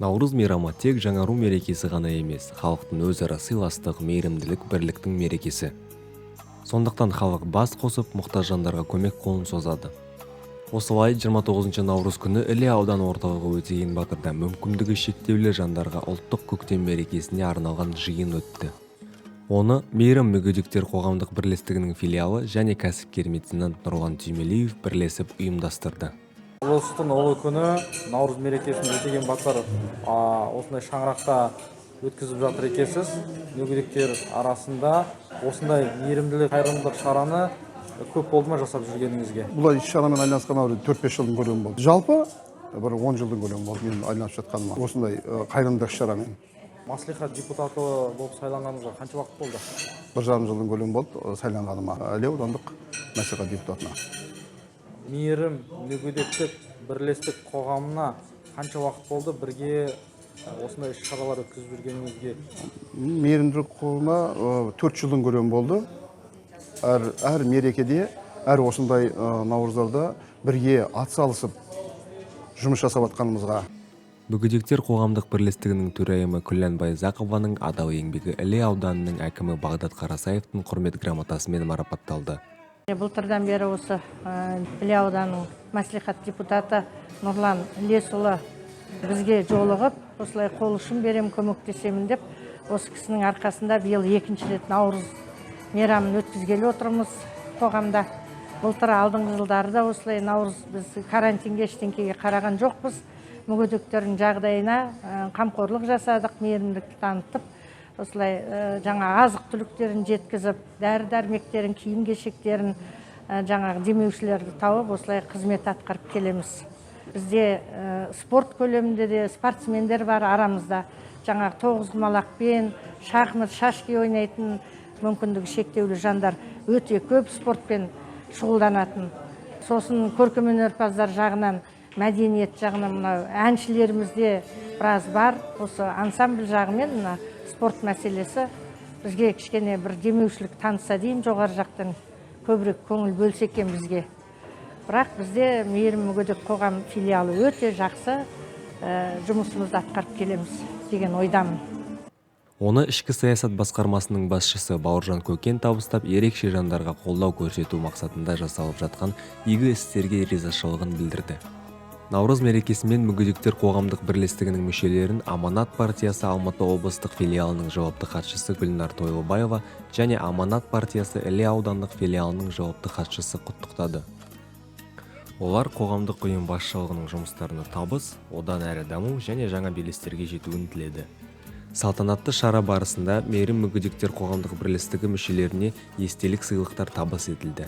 Наурыз мейрамы тек жаңару мерекесі ғана емес, халықтың өзара сыйластық, мейірімділік, бірліктің мерекесі. Сондықтан халық бас қосып, мұқтаж жандарға көмек қолын созады. Осылай 29 наурыз күні Іле ауданы орталығы Өтеген батырда мүмкіндігі шектеулі жандарға ұлттық көктем мерекесіне арналған жиын өтті. Оны «Мейірім» мүгедектер қоғамдық бірлестігінің филиалы және кәсіпкер, меценат Нұрлан Түймелиев бірлесіп ұйымдастырды. Ұлыстың ұлы күні, Наурыз мерекесін Өтеген батыр осындай шаңырақта өткізіп жатыр екенсіз. Мүгедектер арасында осындай мейірімділік, қайырымдылық шараны көп болды ма жасап жүргеніңізге? Бұлай іс шарамен айналысқаныма 4-5 жылдың көлемі болды. Жалпы бір 10 жылдың көлемі болды мен айналысып жатқаныма осындай қайырымдылық іс шарамен. Мәслихат депутаты болып сайланғаныңызға қанша уақыт болды? 1,5 жылдың көлемі болды сайланғаныма Іле аудандық мәслихат депутатына. «Мейірім» мүгедектік бірлестік қоғамына қанша уақыт болды бірге осындай іс шаралар өткізіп жүргеніңізге? Мейірімділік қоғамына 4 жылдың көлемі болды. Әр мерекеде, әр осындай наурыздарда бірге атсалысып жұмыс жасап жатқанымызға. Мүгедектер қоғамдық бірлестігінің төрайымы Күлән Байзақованың адал еңбегі Іле ауданының әкімі Бағдат Қарасаевтың құрмет грамотасымен марапатталды. Былтырдан бері осы Іле ауданының мәслихат депутаты Нұрлан Ілесұлы бізге жолығып, осылай қол ұшын берем, көмектесемін деп, осы кісінің арқасында биыл екінші рет Наурыз мейрамын өткізгелі отырмыз қоғамда. Былтыр, алдыңғы жылдары да осылай Наурыз, біз карантинге, ештеңкеге қараған жоқпыз, мүгедектердің жағдайына қамқорлық жасадық, мейірімділік танытып, осылай жаңа азық түліктерін жеткізіп, дәрі дәрмектерін, киім кешектерін, жаңағы демеушілерді тауып, осылай қызмет атқарып келеміз. Бізде спорт көлемінде де спортсмендер бар арамызда, жаңағы тоғызқұмалақпен, шахмат, шашки ойнайтын мүмкіндігі шектеулі жандар өте көп, спортпен шұғылданатын. Сосын көркемөнерпаздар жағынан, мәдениет жағынан мынау әншілеріміз де біраз бар. Осы ансамбль жағымен мына спорт мәселесі бізге кішкене бір демеушілік танытса деймін, жоғары жақтан көбірек көңіл бөлсе екен бізге. Бірақ бізде «Мейірім» мүгедек қоғам филиалы өте жақсы жұмысымызды атқарып келеміз деген ойдамын. Оны ішкі саясат басқармасының басшысы Бауыржан Көкен табыстап, ерекше жандарға қолдау көрсету мақсатында жасалып жатқан игі істерге ризашылығын білдірді. Наурыз мерекесімен мүгедектер қоғамдық бірлестігінің мүшелерін «Аманат» партиясы Алматы облыстық филиалының жауапты хатшысы Гүлнар Тойлыбаева және «Аманат» партиясы Іле аудандық филиалының жауапты хатшысы құттықтады. Олар қоғамдық ұйым басшылығының жұмыстарына табыс, одан әрі даму және жаңа белестерге жетуін тіледі. Салтанатты шара барысында «Мейірім» мүгедектер қоғамдық бірлестігі мүшелеріне естелік сыйлықтар табыс етілді.